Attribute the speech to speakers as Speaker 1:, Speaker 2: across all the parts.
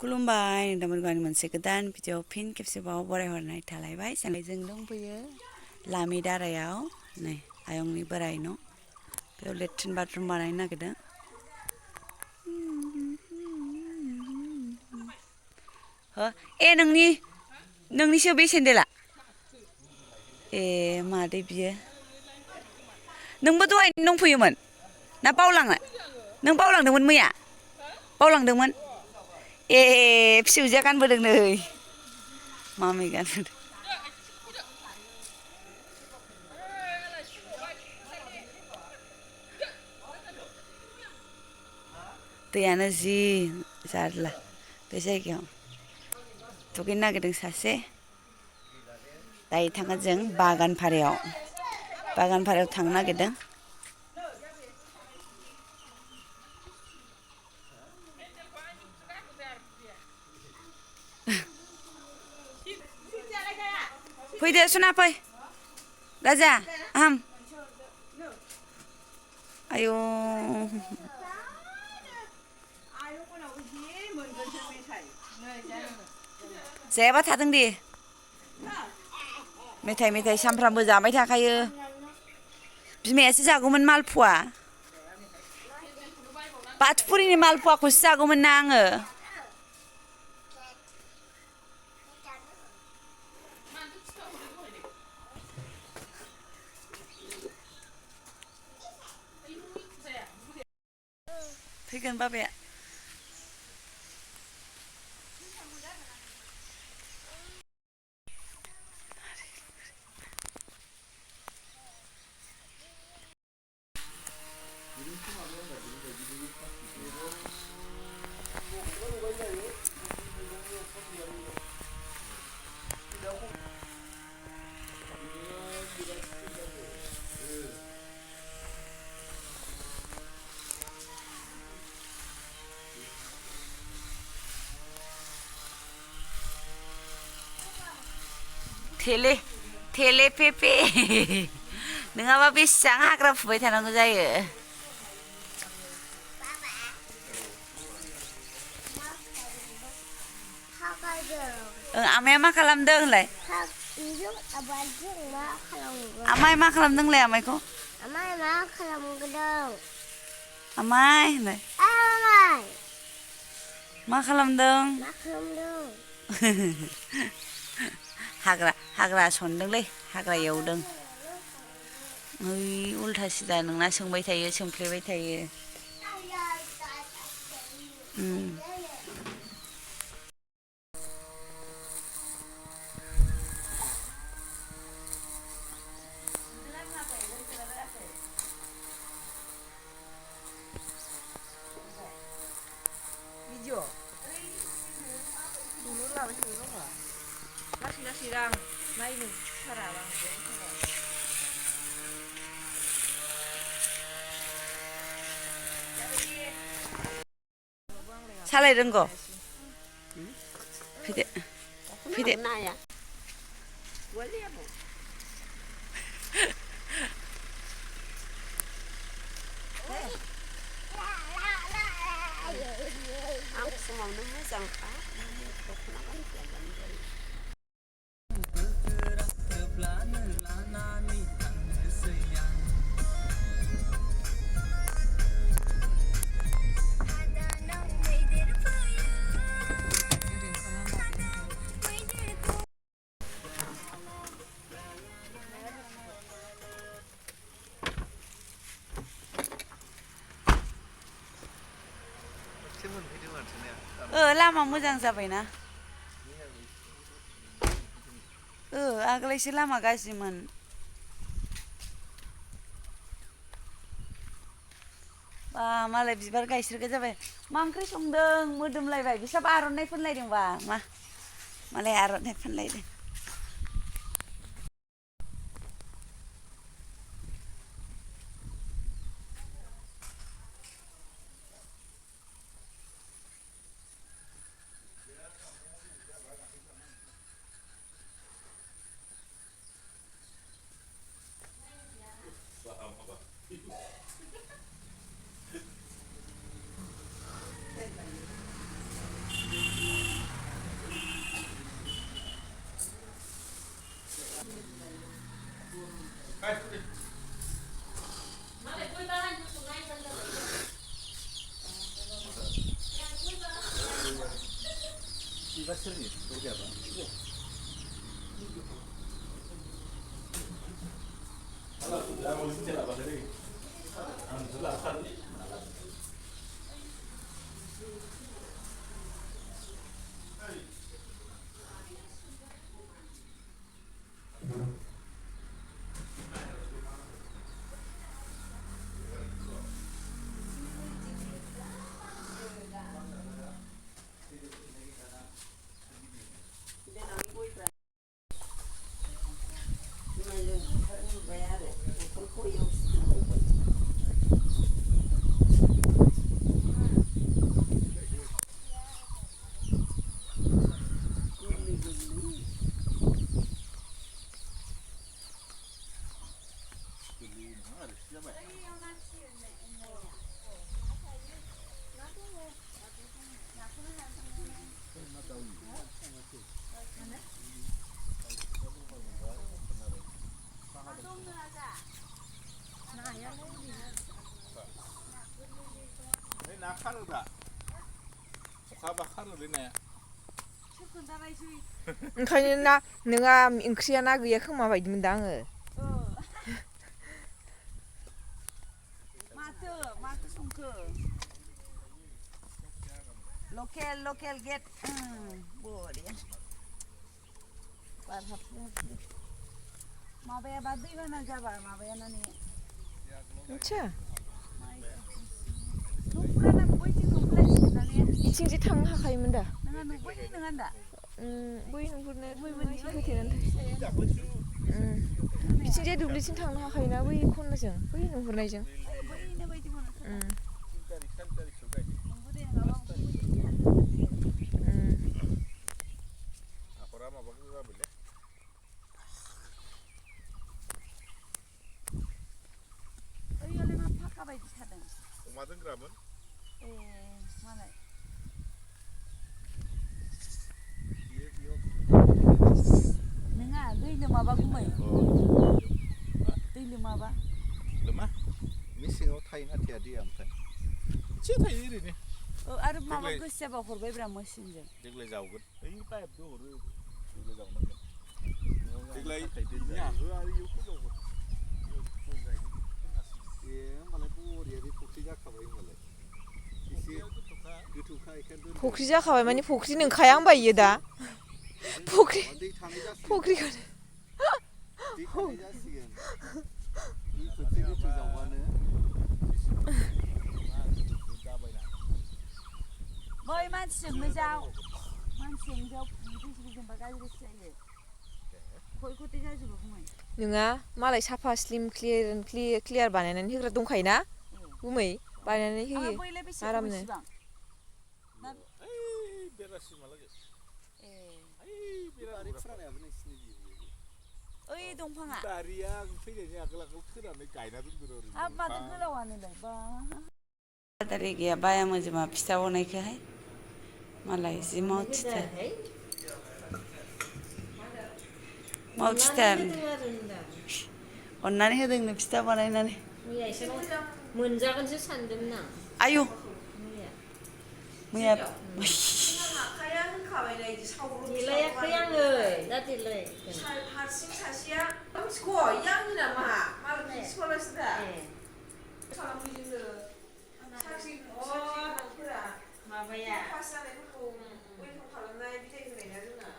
Speaker 1: खुलुमबाय नोंथांमोनखौ मोनसे गोदान भिडिअ फिन खेबसेबाव बरायहरनाय थालायबाय जों दंफैयो लामिदारायाव नै आयंनि बोराय न' बेयाव लेट्रिन बाथरुम बानायनो नागिरदों ए नोंनिसो बे सेन्देला ए मादै बियो नोंबो दहाय दंफैयोमोन ना बावलाङो नों बावलांदोंमोन मैया बावलांदोंमोन ए फिसौजोआ गानबोदों नै मामि गानबोदों दैयानो जि जारला बे जायगायाव दुगैनो नागिरदों सासे दायो थाङो जों बागानपारायाव थांनो नागिरदों फैदो सना फै राजा आहाम आयौ जायाबा थादों दे मेथाइ सामफ्रामबो जाबाय थाखायो बिमायासो जागौमोन मालपुवा बाथुपुरिनि मालपुवाखौसो जागौमोन ना आङो फैगोन बाबाया थेले पेपे नङाबा बेसेबां हाग्रा फुबाय थानांगौ जायो आमाया मा खालामदों होनलाय आमाय मा खालामदों होनलाय आमायखौ आमाय मा खालामदों आमाय होनलाय मा खालामदों हाग्रा सनदोंलै हाग्रा एवदों ओइ उल्था सिदा नोंना सोंबाय थायो सोंफ्लेबाय थायो सालाय रोंगौ फैदो लामा मोजां जाबायना आगोलायसो लामा गाज्रिमोन बा मालाय बिबार गायस्रिग्रा जाबाय मा ओंख्रि संदों मोदोमलायबाय बिस्राबो आर'नाइ फोनलायदोंबा मालाय आर'नाइ फोनलायदों
Speaker 2: 나 카르다. अखाबा खारोलै नाया
Speaker 3: ओंखायनो ना नोंहा ओंख्रिया ना गैया खोमा बायदि मोनदों आङो
Speaker 1: माथो संखो लकेल गेट बरिया बार हाबनो माबायाबा दैबाना जाबा माबायानो ने
Speaker 3: मिथिया इथिंजे थांनो हाखायोमोन दा
Speaker 1: नोंहा नुबोयो नोङा दा
Speaker 3: बै नुहुरनो बिथिंजाय दुब्लिसिम थांनो हाखायोना बै खनाजों बै नुहुरनायजों
Speaker 1: बैनो बायदि मोनो
Speaker 2: आखरा माबाखौ जाबायलै
Speaker 1: ओइयालाय मा फाका बायदि थादों
Speaker 2: अमा दोनग्रामोन
Speaker 1: मालाय नोङा दै लोमाबा गुमै दै लोमाबा
Speaker 2: लोमा मेसेङाव थायोना थाया दैया ओमफ्राय एसे थायो ओरैनो
Speaker 1: आरो माबा गोसो जाबा हरबायब्रा मेसिनजों
Speaker 2: देग्लाय जावगोन ओइ पाइपजों हरो देग्लाय जावनांगोन देग्लाय याहो आरो इयाव फोजावगोन ए होमबालाय बरिया बे फुख्रि जाखाबाय होमबालाय एसे गोथौखा एखायनो
Speaker 3: फुख्रि जाखाबाय माने फुख्रि नंखाया होनबा इयो दा फुख्रि
Speaker 2: दै थानाय जासिगोन
Speaker 3: फुख्रिखौ
Speaker 2: दै थानाय जासिगोन दै खनसे गोथौ जावबानो
Speaker 1: बै मानसिजोंनो जाव मानसिजोंनो जाव दैजोंबा गाज्रिसो जायो खय खथि जाजोबो गुमै
Speaker 3: नोङा मालाय साफा स्लिम क्लियार बानायनानै होग्रा दंखायोना गुमै बानायनानै होयो आरामनो
Speaker 2: बेलासिमहालागै बारि फुरानायाबो नोंसिनि बियो
Speaker 1: ओइ दंफाङा
Speaker 2: बारिया आं फैनायनि आगोल खोनानै गायना दोनदों ओरैनो
Speaker 1: हाब माथो गोलावानोलाय बा दारि गैया बाया मोजोमा फिथा बनायखोहाय मालाय जि मावथिथार अननानै होदोंनो फिथा बानायनानै
Speaker 4: मोनजागोनसो सानदोंमोन आं
Speaker 1: आयु मैया
Speaker 3: आखाया होनखाबायना इदि सावब्रब
Speaker 4: देलायाखै आङो दा देलाय
Speaker 3: हारसिं सासेया मिथिखौ इयो आंनि नामा मालाय प्रिन्सिपालासो दा खालामफैदोंनो साख्रि गोनांफोरा
Speaker 4: माबाया
Speaker 3: पास जानायफोरखौ वेलकाम खालामनाय बिदाय होनाय ना जोंना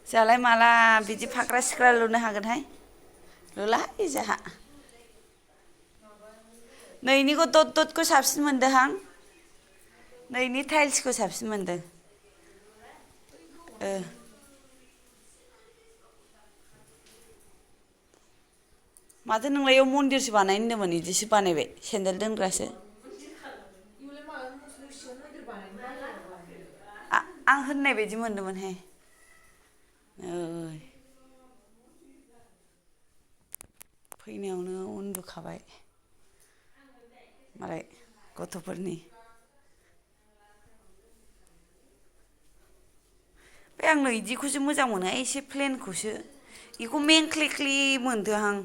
Speaker 1: जोंहालाय माला बिदि फाख्रा सिख्रा लुनो हागोनहाय लुलाहाय जोंहा नैनिखौ दतखौ साबसिन मोनदोंहां नैनि टाइल्सखौ साबसिन मोनदों माथो नोंलाय इयाव मन्दिरसो बानायनो होन्दोंमोन इदिसो बानायबाय सेन्देल दोनग्रासो आं होननाय बायदि मोनदोंमोनहाय फैनायावनो उन्दुखाबाय मालाय गथ'फोरनि बे आंनो इदिखौसो मोजां मोनो एसे प्लेनखौसो इखौ मेंख्लेख्ले मोनदोंहां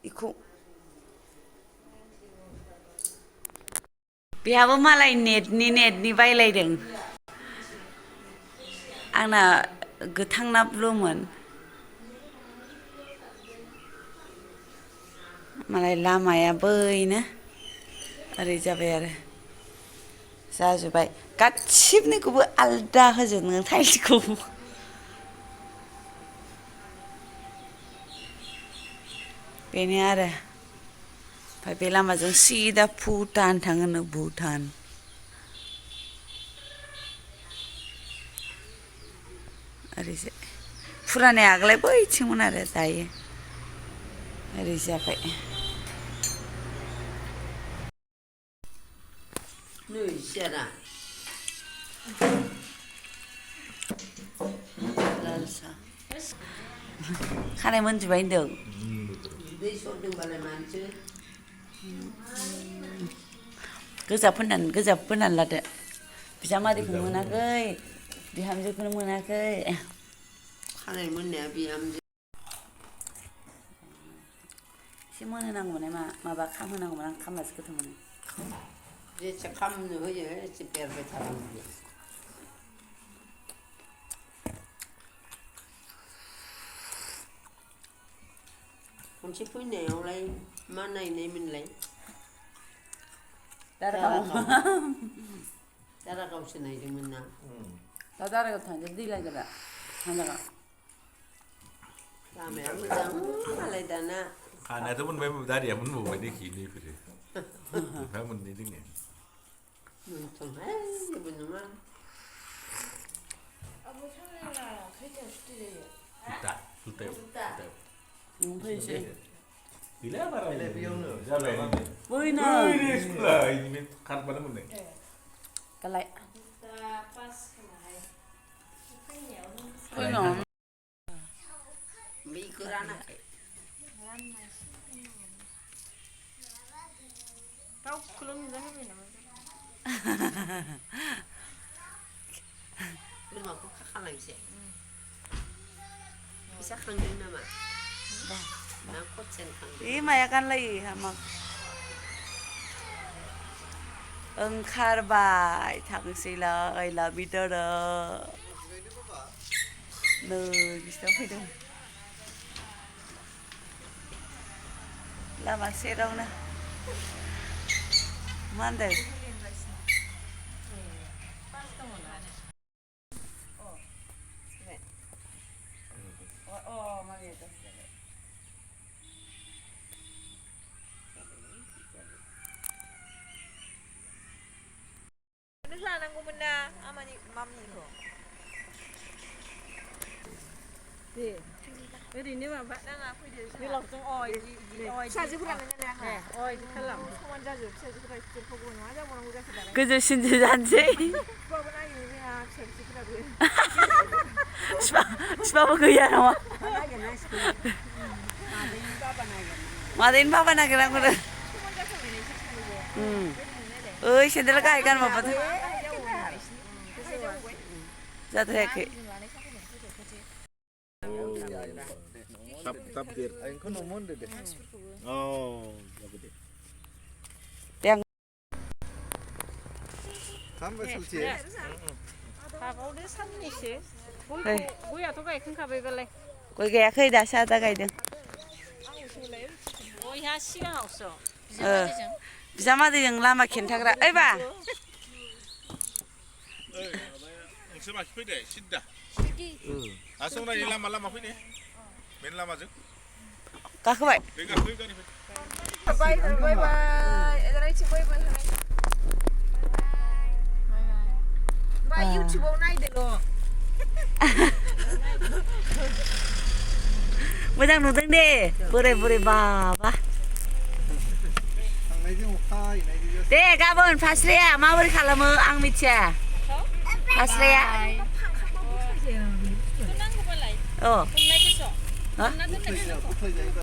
Speaker 1: इखौ बेहाबो मालाय नेटनि बायलायदों आंना गोथां ना ब्लुमोन मालाय लामाया बैनो ओरै जाबाय आरो जाजोब्बाय गासिबनिखौबो आलदा होजोबनो टाइल्सखौ बेनो आरो ओमफ्राय बे लामाजों सिदा भुटान थाङोनो भुटान ओरैजाय फुरानाया आगोलाय बैथिंमोन आरो दायो ओरै जाबाय
Speaker 5: नै सियारा
Speaker 1: लाल साहा खानाय मोनजोब्बाय होनदों
Speaker 5: दै सरदोंबालाय मानोसो
Speaker 1: गोजा फोननानै लादो बिजामादैखौ मोनाखै बिहामजोखौनो मोनाखै
Speaker 5: खानाय मोननाया बिहामजो
Speaker 1: एसे मोनहोनांगौमोन माबा खामहोनांगौमोन आं खामबासो गोथाव मोनो
Speaker 5: जेसे खामनो होयो एसे बेरबाय थानांगौ खनसे फैनायावलाय मा नायनायमोनलाय दारागावसो नायदोंमोन ना
Speaker 1: दा दारागाव थांजोब दैलागोरा थांजागोन
Speaker 5: लामाया मोजां मालाय दाना
Speaker 2: खानायाथ' मोनबाय दारिया मोनबावबाय देखि नैफोरो ओमफ्राय मोननै दोङो
Speaker 5: मोनथ'हाय जेबो नङा
Speaker 2: सुलतायाव
Speaker 1: फैसै
Speaker 2: गैला बारा बेयावनो जाबाय
Speaker 1: बैनो
Speaker 2: स्कुला खारबानो मोननाय
Speaker 1: दालाय
Speaker 5: बेखौ रानाखै
Speaker 4: गावखौल' नुजाहोबाय नामा
Speaker 5: बोरमाखौ खालामसै फैसा खांदों नामा ना खरसेन खांदों
Speaker 1: बे माया गानलायो हामा ओंखारबाय थांसैलाय लामिदारा नै बिसिनाव फैदों लामा सेरावनो मा होनदों
Speaker 3: लानांगौमोन ना मामिनिखौ
Speaker 4: दे ओरैनो माबा
Speaker 3: नाङा फैदो
Speaker 4: गोलावजों
Speaker 3: फिसाजोफोरानो नालाय आंहा
Speaker 4: इदि खालाम
Speaker 3: समान जाजोब फिसाजोफोरा गिदिरखौबो नङा जाबावनांगौ जाखो दालाय
Speaker 1: गोजौसिनसो जानोसै
Speaker 3: फिफाबो नागिरनो रोङा फिसा फिसौफोराबो
Speaker 1: फिफाबो गैया नामा
Speaker 5: नागिरनांसिगोन
Speaker 1: मादैनि बाबा नागिरनांगौ
Speaker 3: समान जाथारबाय नोंसोर सानैबो
Speaker 1: ओइ सेन्देल गाहाय गानमाबाथ' जाद्रायाखै
Speaker 2: थाब देर आंखौ न'मोन होनदो दे औ जाबाय दे खामबाय सलथि
Speaker 4: हाबावदो साननैसो गयाथ' गायखांखाबायबालाय
Speaker 1: गय गायाखै दासो आदा गायदों
Speaker 4: गयहा सिगाङावसो
Speaker 1: बिजामादैजों लामा खिन्थाग्रा ओइबा
Speaker 2: नोंसोर माखि फैदो सिद्दा आसौनायनि लामा फैदो मेन लामाजों
Speaker 1: गाखोबाय
Speaker 2: गाखो गारिफोर
Speaker 3: बाय बाय बाय इउटुबाव नायदोल'
Speaker 1: मोजां नुदों दे बोराय बुरै बाबा दे गाबोन फास्राया माबोरै खालामो आं मिथिया फास्राया
Speaker 4: नांगौबालाय
Speaker 1: अ
Speaker 4: हमनायखौसो हमना दोननायखौसो